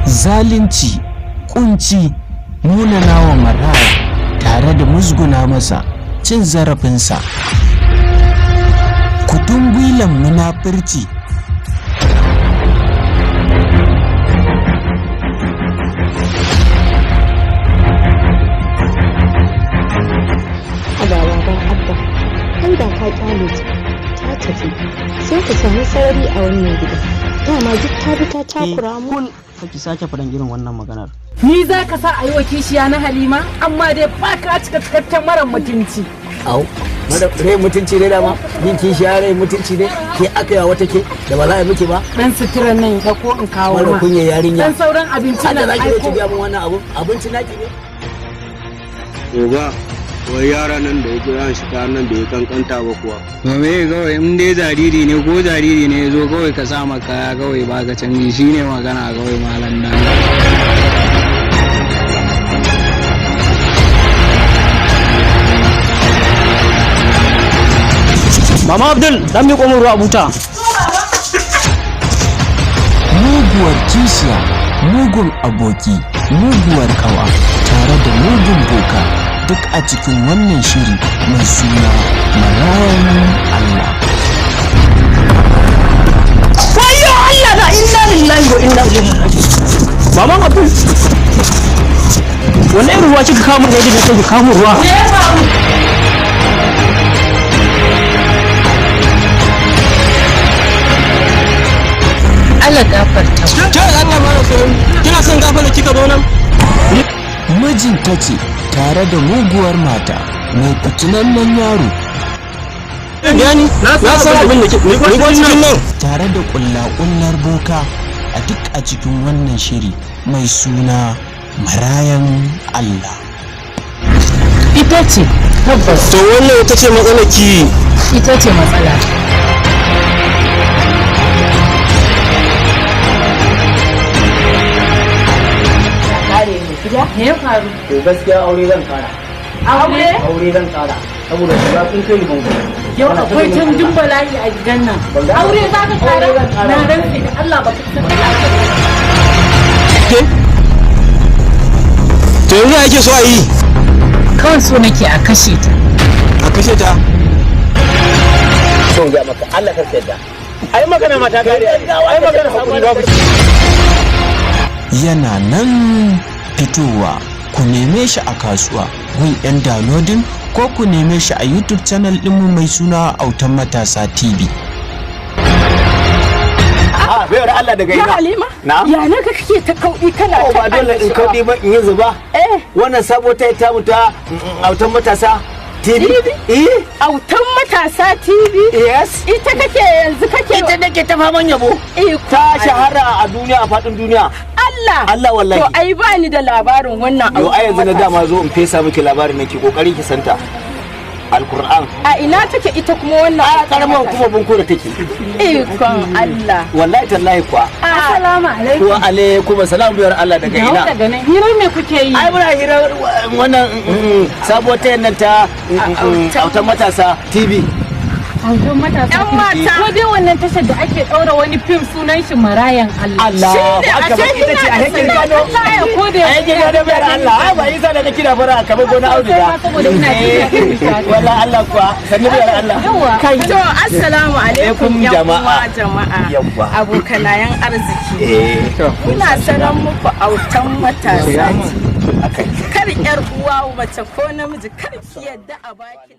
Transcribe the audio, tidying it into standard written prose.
Zalunci, kunci, munanawa maraya tare da musguna masa, cin zarafinsa, kutungwilan munafurci. Haba baban Abba, kai da ka kyale ta, ta tafi, sai ka samu sarari a wannan gidan. Dama duk ta bi ta takura mu. Kul ki sake faɗan irin wannan maganar. Ni za ka sa a yi wa kishiya na Halima, amma dai ba ka cika cikakken mara mutunci. Au, mara rai mutunci ne dama, yin kishiya rai mutunci ne, ke aka yi wa wata ke da ba za a yi miki ba. Dan suturan nan ka ko in kawo Mara ma. kunya yarinya. Dan sauran abincin Hada nan za ki zo ki aiko. biya min wannan abu, abinci naki ne. Oga, wai yaran nan da yake yan shiga nan bai kankanta ba kuwa. To me kawai in dai jariri ne ko jariri ne ya zo kawai ka sa maka kaya kawai baka canji shine magana kawai malam dan. Mama Abdul, dan miƙo min ruwa a buta. Muguwar kishiya, mugun aboki, muguwar kawa tare da mugun boka, duk a cikin wannan shiri mai suna Marayan Allah. Wayyo Allah na, inna lillahi wa inna ilaihi raji'un. Maman Abdul. Wannan irin ruwa kika kawo min da yadda kike kawo min ruwa? Me ya faru? Allah gafarta. Ke Allah mara son. Kina son gafara kika zo nan? Mijinta ce tare da muguwar mata mai fitinannen yaro. Yani, na san abin da kike. Ni ko cikin nan. Tare da ƙulla-ƙullar boka, a duk a cikin wannan shiri mai suna Marayan Allah. Ita ce, tabbas. To wannan ita ce matsalar ki. Ita ce matsala. Kare ne gida. Me ya faru? To gaskiya aure zan kara. Aure? Aure zan kara. Saboda shiga kun kai ni bango. Yau akwai canjin bala'i a gidan nan. Aure za ka kara? Na rantse da Allah ba ka san Ke? To yanzu ake so a yi? Kawai so nake a kashe ta. A kashe ta. Son ga maka Allah kar ka yadda. Ai magana mata kare. Ai magana hakuri babu. Yana nan fitowa, ku neme shi a kasuwa gun 'yan downloading ko ku neme shi a YouTube channel ɗinmu mai suna Autan Matasa TV. Ah, bayar Allah daga ina. Halima? Na? Ya na ga kake ta kauɗi kana Oh, ta ba dole in kauɗi ba in yi zuba. Eh. Wannan sabo ta ta mu ta autan matasa TV. Eh? Autan Matasa TV? Yes. Ita kake yanzu kake Ita nake ta faman yabo. Iko Ta shahara a duniya, a faɗin duniya. Allah. Allah wallahi. To ai ba ni da labarin wannan Yo ai yanzu na Autan dama zo in fesa miki labarin nake kokari ki santa. Alquran. A ina take ita kuma wannan? A karamar kuma bunko da take. Ikon Allah. Wallahi tallahi kuwa. Assalamu alaikum. Wa alaikum assalam biyar Allah daga Dawo ina. daga nan. Hirar me kuke yi? Ai muna hirar wannan sabuwar tayan nan ta Autan Matasa TV. Autan Matasa. Yan mata. Ko dai wannan tashar da ake ɗaura wani fim sunan shi Marayan Allah. Allah Shine, akbar, ashe ita ce a kina da hekin sana'a. gano. Allah ya kode. A hekin gano bayar Allah. Ai ba isa da nake da fara kamar gona auduga. Saboda ina jin daɗin nishaɗi. Wallahi Allah kuwa sanni bayar Allah. Yawwa. Kai to assalamu alaikum Alaikum yan jama'a. uwa jama'a. Yawwa. Abokanayen arziki. Eh to. Muna sanar muku Autan Matasa TV. Akai. Kar yar uwa mace ko namiji kar ki yadda a baki